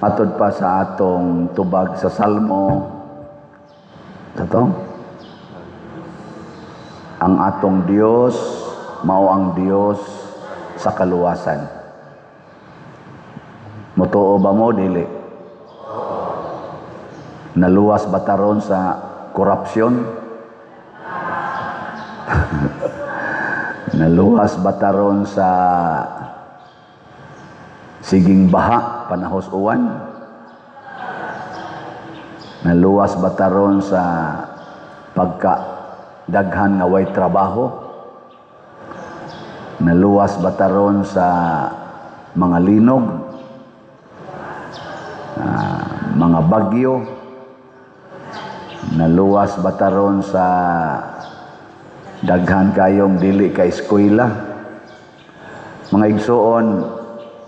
Matod pa sa atong tubag sa Salmo, sa to, ang atong Dios mao ang Dios sa kaluwasan. Mutuo ba mo, dili? Naluwas ba ta ron sa korupsyon? Naluwas ba ta ron sa siging baha panahos uwan? Naluwas ba ta ron sa pagka daghan nga way trabaho? Naluwas ba ta ron sa mga linog? Mga bagyo? Naluwas ba ta ron sa daghan kayong dili ka eskwela? Mga igsuon,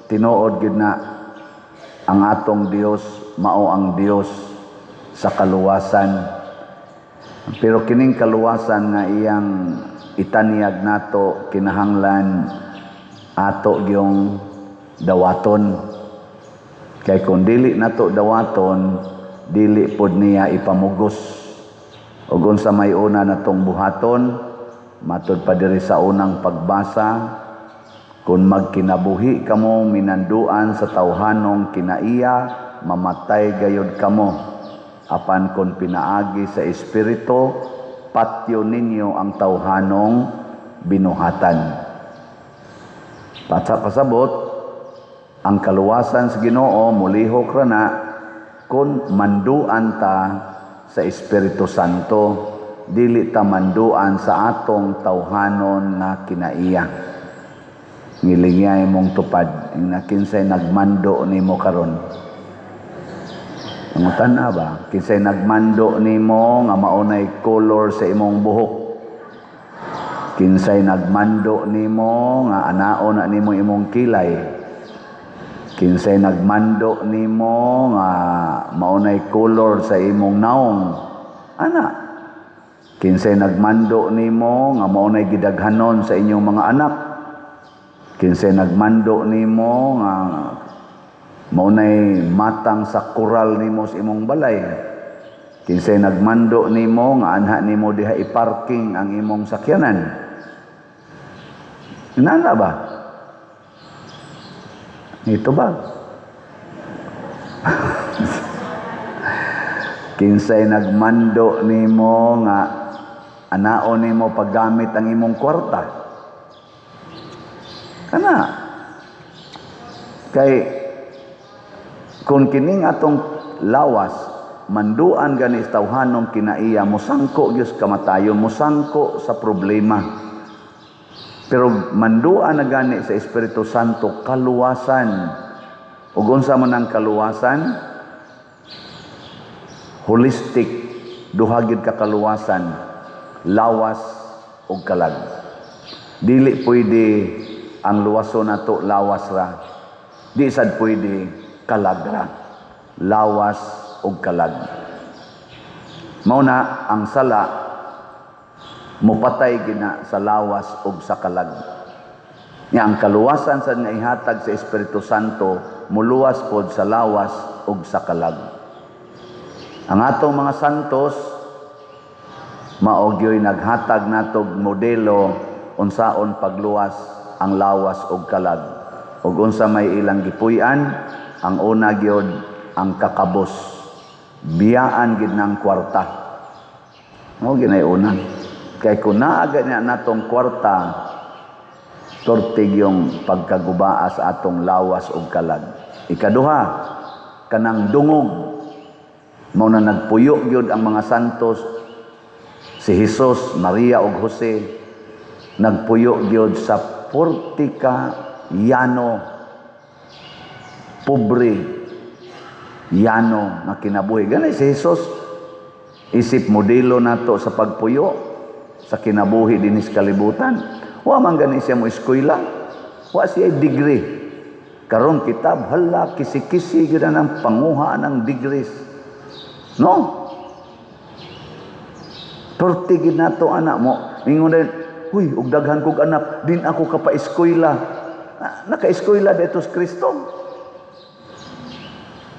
tinuod gid na ang atong Dios mao ang Dios sa kaluwasan. Pero kining kaluwasan nga iyang itanyag nato, kinahanglan ato gyung dawaton. Kay kung dili nato dawaton, dili pod niya ipamugos. Ug unsa may una natong buhaton, matod pa diri sa unang pagbasa, kung magkinabuhi kamo minanduan sa tawhanong kinaiya, mamatay gayod kamo. Apan kung pinaagi sa Espiritu, patyo ninyo ang tawhanong binuhatan. Pasabot, ang kaluwasan sa Ginoo mulihok ra na kung manduan ta sa Espiritu Santo, dili ta manduan sa atong tawhanon nga kinaiya. Ngilingya imong tupad, na kinsay nagmando nimo karon. Pangutan-a ba? Kinsay nagmando nimo nga maunay color sa imong buhok? Kinsay nagmando nimo nga anaon na nimo imong kilay? Kinsay nagmando nimo nga maunay color sa imong naong? Ana. Kinsay nagmando nimo nga maunay gidaghanon sa inyong mga anak? Kinsay nagmando nimo nga maunay matang sa koral nimo sa imong balay? Kinsay nagmando nimo nga anha nimo diha i-parking ang imong sakyanan? Inana ba? Ito ba? Kinsay nagmando nimo nga anaon nimo paggamit ang imong kwarta? Kana. Kay kung kining atong lawas manduan gani sa tawhanong kinaiya, mosangko gyud sa kamatayon, mosangko sa problema. Pero manduan na gani sa Espiritu Santo, kaluwasan. Ug unsa man ang kaluwasan? Holistic, duha gyud ka kaluwasan, lawas ug kalag. Dili pwede ang luwason nato lawas ra. Di sad pwede kalag ra. Lawas ug kalag. Mao na ang sala mupatay gina sa lawas ug sa kalag. Nya ang kaluwasan sa nga ihatag sa Espiritu Santo muluwas pod sa lawas ug sa kalag. Ang atong mga santos mao gyoy naghatag natog modelo unsaon pagluwas ang lawas ug kalag. Ug unsa may ilang gipuy-an, ang una gyud ang kakabos. Biyaan gid ng kwarta. Mao ginay una. Kay kung naa gani natong kwarta, tortig yung pagkagubaa sa atong lawas ug kalag. Ikaduha, kanang dungog. Mao na nagpuyo gyud ang mga santos, si Jesus, Maria ug Jose, nagpuyo gyud sa portika yano, pobre yano nga kinabuhi. Gani si Jesus isip modelo nato sa pagpuyo sa kinabuhi dinis kalibutan. Wa man gani siya mo eskwela, wa siya degree. Karon kitab hala kisi-kisi gyud ang panguha ng degrees. No? Perti gid nato anak mo. Ingon din, "Huy, og daghan kog anak, din ako ka pa-eskwela." Naka-eskwela dito sa Kristo.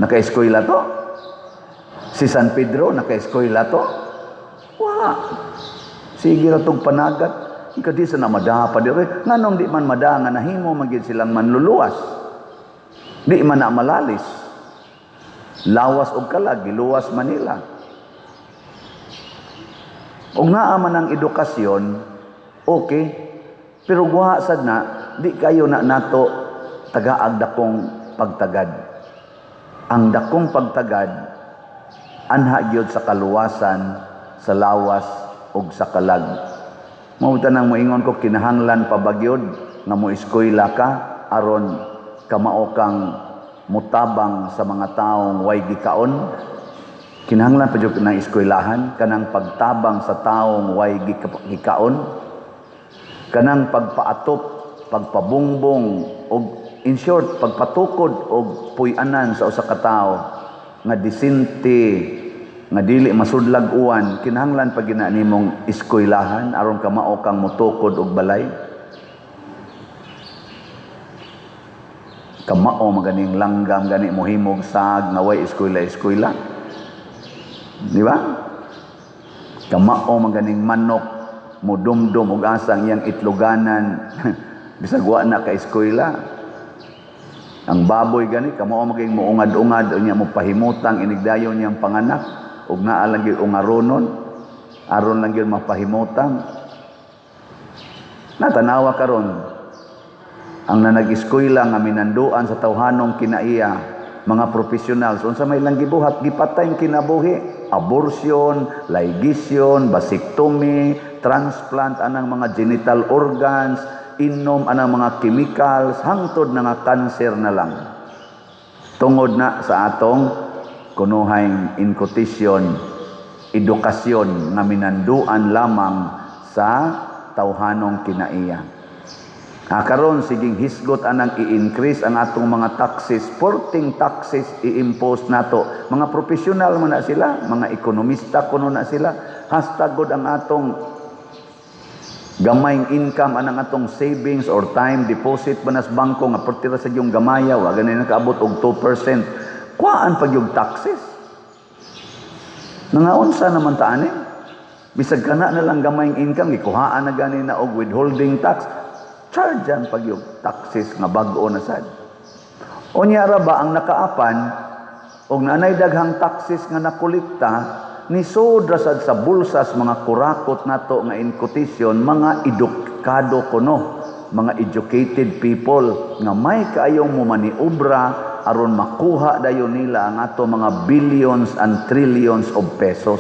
Naka-eskwela to? Si San Pedro, naka-eskwela to? Wa. Sige ra tong panagat. Ika di sa na mada pa dire. Nganong di man mada nga nahimo man gyud silang manluluwas? Di man na malalis. Lawas og kalag, giluwas Manila. Og naa man ang edukasyon, okay. Pero guha sad na, di kayo na nato tagaag dakong pagtagad. Ang dakong pagtagad anha gyud sa kaluwasan sa lawas ug sa kalag. Mao tanang moingon ko, kinahanglan pa ba gyud nga mo eskwela ka aron kamao kang mutabang sa mga taong way gikaon? Kinahanglan pa jud ng eskwelahan kanang pagtabang sa taong way gikaon, kanang pagpaatop, pagpabungbong og, in short, pagpatukod og puy-anan sa usa ka tawo nga disente, nga dili masudlag uwan? Kinahanglan pa gina nimong eskwelahan aron kamao kang motukod og balay? Kamao maganing langgam gani mohimog sag nga way eskwela-eskwela, di ba? Kamao maganing manok mudumdum og asang iyang itloganan bisag wa na ka eskwela. Ang baboy gani kamao maging muungad-ungad, unya mo pahimutang inigdayon niyang panganak ug naa lang gyud ungaronon aron lang gyud mapahimutang. Natanawa karon ang nanag-eskwela nga minanduan sa tawhanong kinaiya, mga profesionals, unsa may lang gibuhat? Gipatay ang kinabuhi, abortion, ligation, vasectomy, transplant anang mga genital organs, inom anang mga chemicals, hangtod na nga cancer na lang. Tungod na sa atong kunuhay, in quotation, edukasyon nga minanduan lamang sa tawhanong kinaiya. Karon siging hisgot anang i-increase ang atong mga taxes, porting taxes i-impose nato. Mga profesional man na sila, mga ekonomista kuno na sila, hasta gud ang atong gamayng income anang atong savings or time deposit ba nas bangko nga pertira sa iyong gamaya, wa gani nakaabot og 2%. Kuhaan pag yung taxes. Nangaunsa naman ta ani? Bisag kana na lang gamayng income, gikuhaan na gani na og withholding tax. Chargean pag yung taxes nga bag-o na sad. Unya ra ba ang nakaapan og naanay daghang taxes nga nakolekta ni sodra sad sa bulsas mga kurakot nato nga, in quotation, mga edukado kuno, mga educated people nga may kaayong momaniobra aron makuha dayon nila ang ato mga billions and trillions of pesos.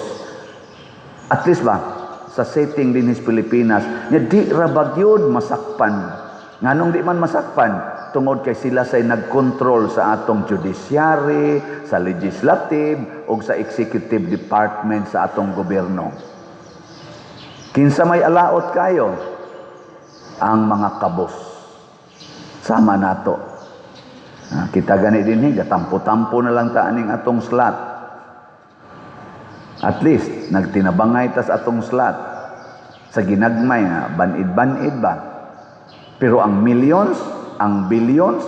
At least ba sa setting din his Pilipinas nya di ra ba gyud masakpan? Nganong di man masakpan? Tungod kay sila say nagkontrol sa atong judiciary, sa legislative ug sa executive department sa atong gobyerno. Kinsa may alaot kayo? Ang mga kabos. Sama nato. Kita gani din gatampo-tampo na lang ta aning atong slot. At least nagtinabangay tas atong slot sa ginagmay nga banid-banid ba. Pero ang millions, ang billions,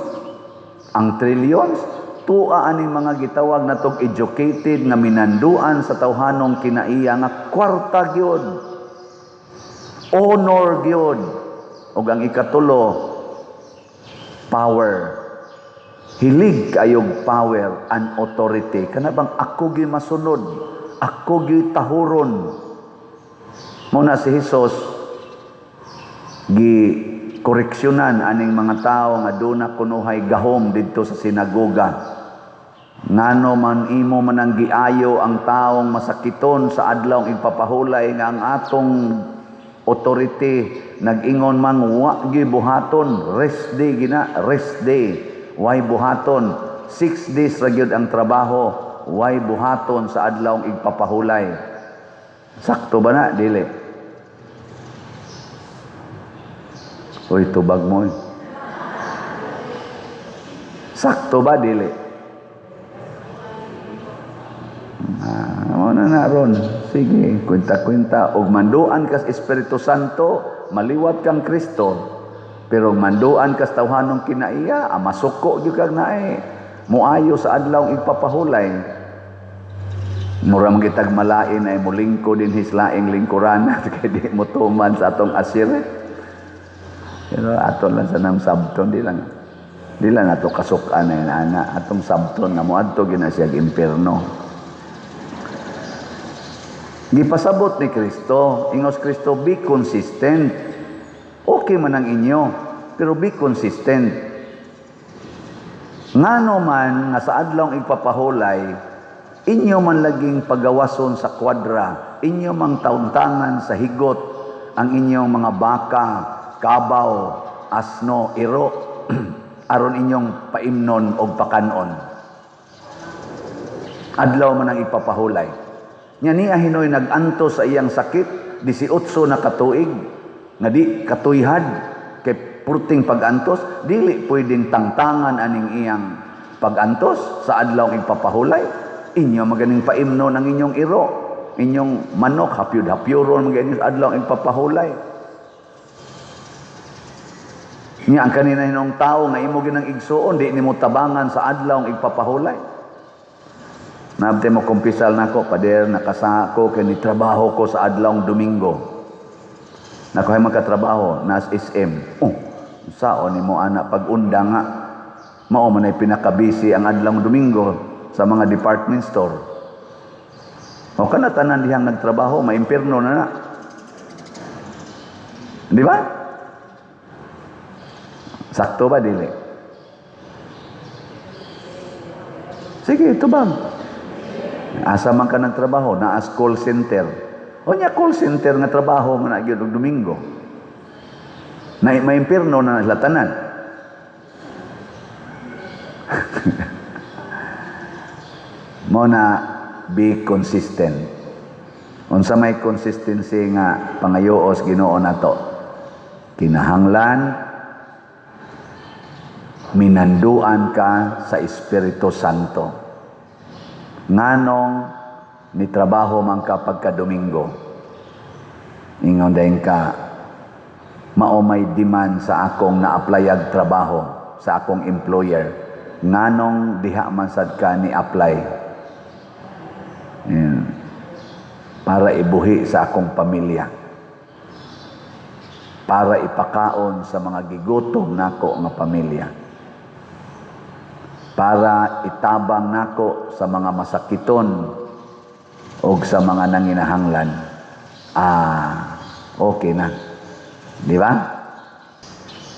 ang trillions, tuwa aning mga gitawag natog educated nga minanduan sa tawhanong kinaiya nga kwarta gyud, honor gyud, ug ang ikatulo, power. Hilig kayog power and authority. Kana bang ako gyud masunod, ako gyud tahuron. Muna si Jesus gi koreksyonan aning mga tao nga duna kunuhay gahom didto sa sinagoga. Ngano man imo man ang giayo ang taong masakiton sa adlaw igpapahulay nga ang atong authority nag-ingon mang wa gyud buhaton, rest day gina, rest day. Way buhaton? 6 days ra gyud ang trabaho, way buhaton sa adlaw igpapahulay? Sakto ba na dili? Uy, tubag mo eh. Sakto ba dili? Mo na na ron. Sige, kwenta-kwenta. Og manduan kas Espiritu Santo, maliwat kang Kristo. Pero manduan kas tawhanong kinaiya, masuko gyud kag naay. Muayo sa adlaw igpapahulay. Mura man kitag malain ay mulingkod din his laing lingkuran kay di mo tuman sa atong asir. Pero ato lang sa nang sabton, di lang ato kasukan na ana, atong sabton nga moadto gina siya impierno. Gipasabot ni Kristo, ingos Kristo, "Be consistent." Okay man ang inyo, pero be consistent. Ngano man nga sa adlawng igpapahulay, inyo man laging pagawason sa kwadra, inyo mang tauntangan sa higot ang inyong mga baka, kabaw, asno, iro, aron inyong paimnon og pakanon. Adlaw man ang ipapahulay. Nya niya hinoy nag-antos sa iyang sakit, 18 na katuig, nga di katuyhad, kay purting pag-antos, dili pwedeng tangtangan aning iyang pag-antos sa adlaw ipapahulay. Inyo maganing paimnon ang inyong iro, inyong manok, hapyud-hapyuron maganing sa adlaw ipapahulay. Nya ang kanina hinong tao nga imo ginang igsuon, di nimo tabangan sa adlaw igpapahulay. Nabte mo kumpisal nako, "Pader, nakasako kay ni trabaho ko sa adlawng Domingo." Nako, "Hay magkatrabaho nas SM." "Oh, saon nimo ana pag-unda nga mao man ay pinakabisi ang adlawng Domingo sa mga department store?" O kana tanan dihang nagtrabaho, maimpierno na na. Di ba? Sakto ba dili? Sige, ito ba? Asa man ka nagtrabaho, naas call center. O nya call center nga trabaho man na gyud og Domingo. Na maimpierno na sila tanan. Mo na be consistent. Unsa may consistency nga pangayoos Ginoo nato? Kinahanglan minanduan ka sa Espiritu Santo. Nganong ni trabaho man ka pagka Domingo, ingon dayon ka, "Mao may demand sa akong na-applyag trabaho sa akong employer." Nganong diha man sad ka ni apply? Yan. "Para ibuhi sa akong pamilya, para ipakaon sa mga gigutom nako nga pamilya, para itabang nako sa mga masakiton o sa mga nanginahanglan." Ah, okay na. Di ba?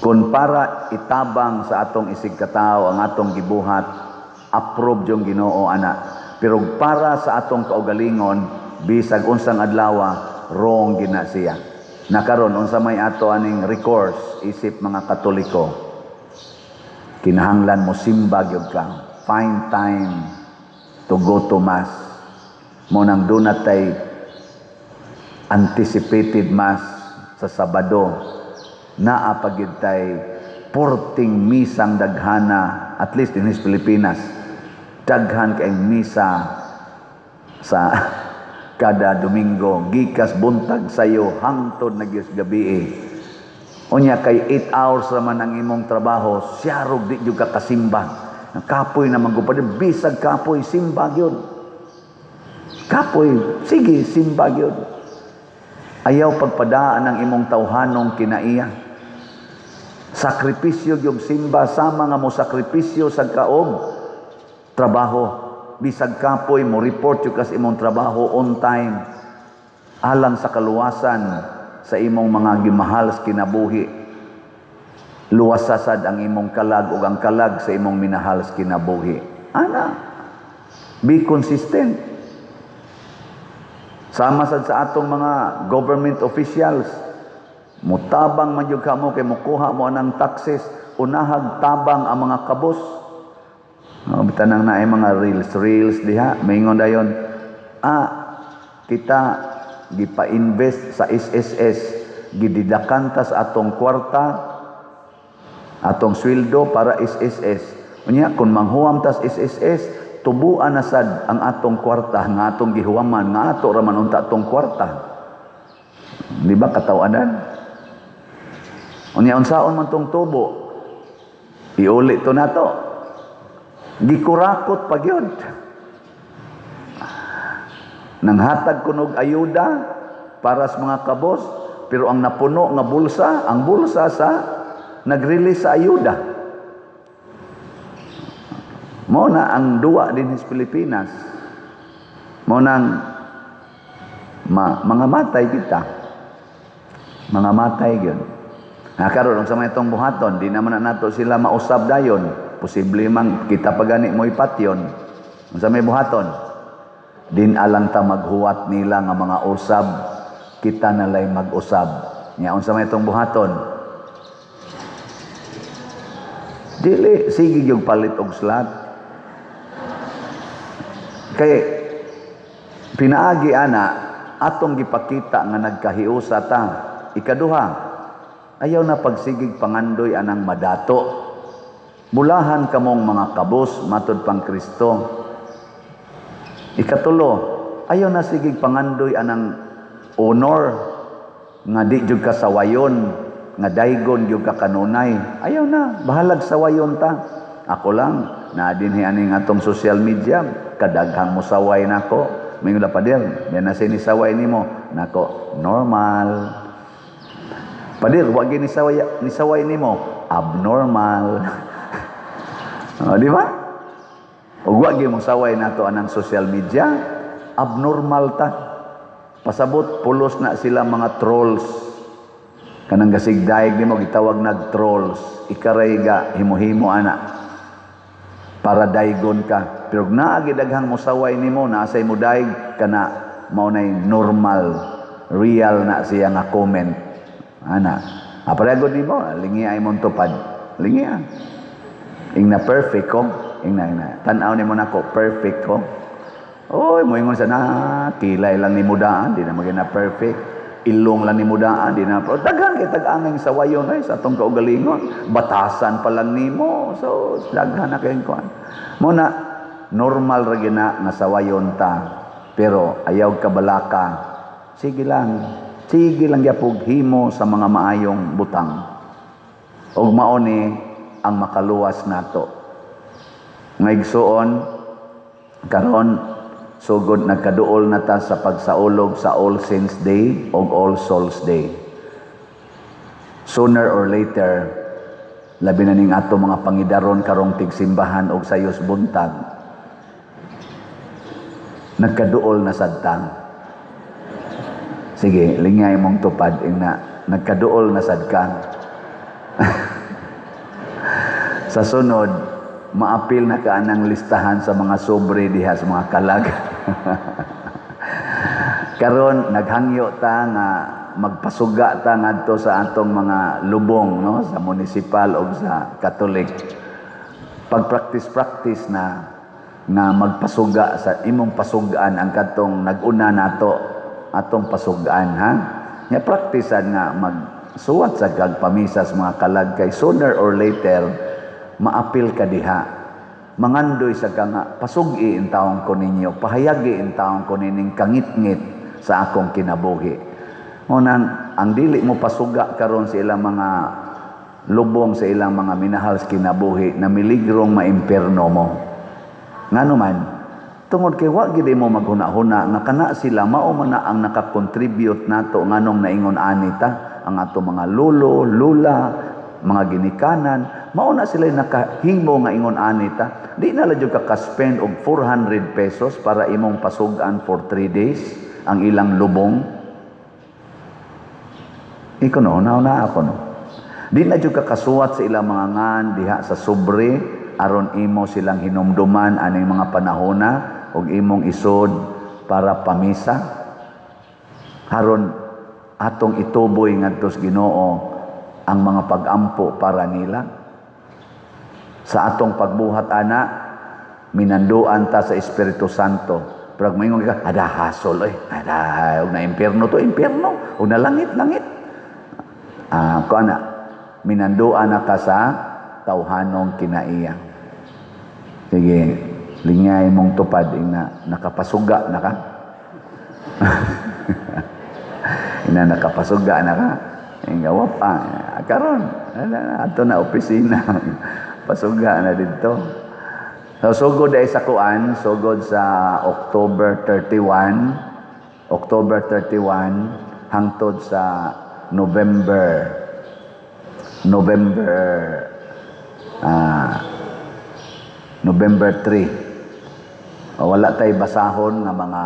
Kung para itabang sa atong isig katao ang atong gibuhat, approve yung Ginoo ana. Pero para sa atong kaugalingon, bisag unsang adlawa, wrong gina siya. Nakaron unsa may ato aning recourse isip mga Katoliko? Kinahanglan mo simba gyud ka. Find time to go to mass. Mo nang doon tay anticipated mass sa Sabado. Naa pa gyud tay porting misang daghana, at least in his Pilipinas. Daghan kay misa sa kada Domingo, gikas buntag sayo hangtod na gyud gabi. Unya kay 8 hours raman ang imong trabaho, siyarog di gyud ka kasimba. Kapoy naman ko pa bisag kapoy, simba gyud. Kapoy, sige, simba gyud. Ayaw pagpadaan ang imong tawhanong kinaiya. Sakripisyo gyud simba sama nga mo sakripisyo sa kaog trabaho. Bisag kapoy mo report gyud kas imong trabaho on time. Alang sa kaluwasan sa imong mga gimahal sa kinabuhi. Luwasa sad ang imong kalag ug ang kalag sa imong minahal sa kinabuhi. Ana, be consistent. Sama sad sa atong mga government officials, mutabang man jud kamo kay mukuha mo anang taxes, unahag tabang ang mga kabos. Oh, bitanang naay mga reels reels diha, maingon dayon, kita gipa-invest sa SSS, gididakan ta sa atong kwarta, atong sweldo para SSS. Unya kung manghuwam tas SSS, tubuan na sad ang atong kwarta nga atong gihuwaman nga ato ra man unta atong kwarta. Di ba katawanan? Unya unsaon man tong tubo? Iuli to nato. Gikurakot pa gyud. Nanghatag kunog ayuda para sa mga kabos, pero ang napuno nga bulsa, ang bulsa sa nag-release sa ayuda. Mao na ang duwa din sa Pilipinas. Mao nang mga matay kita. Mga matay gyud. Ha, karon unsa may itong buhaton, di naman na nato sila mausab dayon. Posible man kita pa gani mo ipatyon. Unsa may buhaton? Din alang ta maghuwat nila nga mga usab, kita nalay mag-usab. Nya unsa may itong buhaton? Dili sige gyud palit og slot. Kay pinaagi ana atong gipakita nga nagkahiusa ta. Ikaduha, ayaw na pagsigig pangandoy anang madato. Mulahan kamong mga kabos matud pang Kristo. Ikatulo, ayaw na sigig pangandoy anang honor nga di jud ka sawayon, nga daygon jud ka kanunay. Ayaw na, bahalag sawayon ta. Ako lang, naa dinhi aning atong social media, kadaghang mosaway nako. Mingon la, "Pader, may na sinisaway nimo." Nako, "Normal." "Pader, wa gyud nisaway nimo." "Abnormal." Oh, di ba? Ug wa gyud mosaway nato anang social media, abnormal ta. Pasabot pulos na sila mga trolls. Kanang gasigdayeg nimo, gitawag nag trolls. Ikaray ga himo-himo ana para daygon ka. Pero naa daghang mosaway nimo, naa say modayeg kana, mao nay normal, real na siya nga comment. Ana. Ah, pareho nimo, lingi ay mong tupad. Lingi ah. Ing na perfect ko. Ing na, ing na. Tan-aw nimo nako, perfect ko. Oy, moingon sa na, kilay lang ni mudaan, di na maging na perfect. Ilong lang ni mudaan, di na. Pero daghan kay tag-angay sa wayon ay sa atong kaugalingon. Batasan pa lang nimo. So, daghan na kayong kuan. Mao na, normal ra gyud na nga sawayon ta. Pero ayaw kabalaka. Sige lang. Sige lang gyapog himo sa mga maayong butang. Ug mao ni ang makaluwas nato. Nga igsuon, karon sugod nagkaduol na ta sa pagsaulog sa All Saints Day o All Souls Day. Sooner or later, labi na ning ato mga pangidaron karong tigsimbahan og sayos buntag, nagkaduol na sad ta. Sige, lingay mong tupad ing na nagkaduol na sad ka. Sa sunod, maapil na ka anang listahan sa mga sobre diha sa mga kalag. Karon naghangyo ta nga magpasuga ta ngadto sa atong mga lubong, no, sa munisipal o sa Catholic. Pag-practice-practice na nga magpasuga sa imong pasugaan ang katong nag-una nato atong pasugaan, ha. Nya praktisan nga magsuwat sa kag pamisa sa mga kalag kay sooner or later maapil ka diha. Mangandoy sa ka nga pasugi in taong ko ninyo, pahayagi in taong ko nining kangitngit sa akong kinabuhi. Unang, ang dili mo pasuga karon sa ilang mga lubong, sa ilang mga minahal sa kinabuhi, na miligrong maimpierno mo. Ngano man, tungod kay wa gid mo maghuna-huna nga kana sila mao man na ang nakakontribute nato nganong naingon ani ta. Ang ato mga lolo, lula, mga ginikanan, mao na sila nakahimo nga ingon ani ta. Di na lang jud ka ka-spend og 400 pesos para imong pasugan for 3 days ang ilang lubong. Iko no, na ako no. Di na jud ka kasuwat sa ilang mga ngan diha sa sobre aron imo silang hinumduman aning mga panahona ug imong isod para pamisa. Haron atong ituboy ngadto sa Ginoo ang mga pag-ampo para nila. Sa atong pagbuhat ana, minanduan ta sa Espiritu Santo. Pero moingon ka, "Ada hasol oy, ada ug na impierno to, impierno, ug na langit, langit." Ah, ko ana, minanduan na ka sa tawhanong kinaiya. Sige, lingay mong tupad ing na nakapasuga na ka. Ina nakapasuga na ka. Inga pa. Karon, ato na opisina. Pasuga na dito. So, sugod ay sa kuan, sugod sa October 31, October 31 hangtod sa November 3. O, wala tay basahon nga mga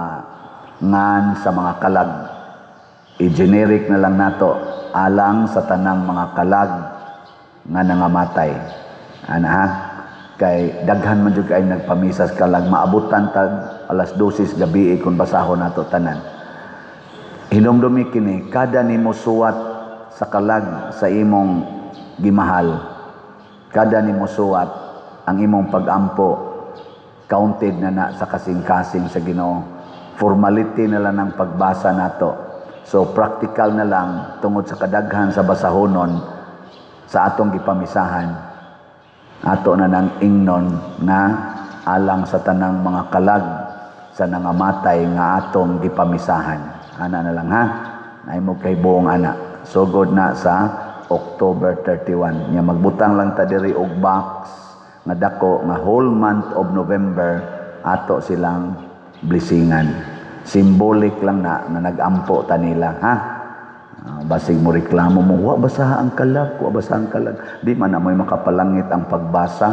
ngan sa mga kalag. I-generic na lang nato, alang sa tanang mga kalag nga nangamatay. Ana ha? Kay daghan man jud kay nagpamisa sa kalag, maabutan tag alas 12 gabi kung basahon nato tanan. Hinumdumi kini, kada nimo suwat sa kalag sa imong gimahal, kada nimo suwat ang imong pagampo, counted na na sa kasing-kasing sa Ginoo. Formality na lang ang pagbasa nato. So practical na lang, tungod sa kadaghan sa basahonon sa atong gipamisahan, ato na nang ingnon nga alang sa tanang mga kalag sa nangamatay nga atong gipamisahan. Ana na lang ha. Nay mo kay buong ana. Sugod na sa October 31. Nya magbutang lang ta diri og box nga dako nga whole month of November ato silang blessingan. Symbolic lang na nga nagampo ta nila ha. Basig mo reklamo mo, "Wa basa ang kalag, wa basa ang kalag." Di man amoy makapalangit ang pagbasa.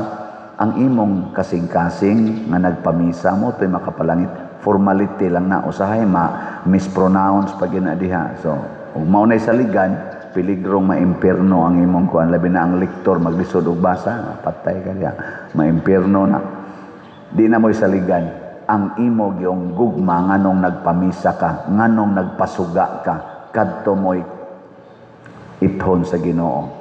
Ang imong kasing-kasing nga nagpamisa mo to'y makapalangit. Formality lang na, usahay ma mispronounce pag na diha. So, ug mao na'y saligan, piligrong maimpirno ang imong kuan, labi na ang lektor maglisod og basa, patay ka diha. Maimpirno na. Di na mo'y saligan ang imo gyung gugma nganong nagpamisa ka, nganong nagpasuga ka, kadto mo'y ithon sa Ginoo.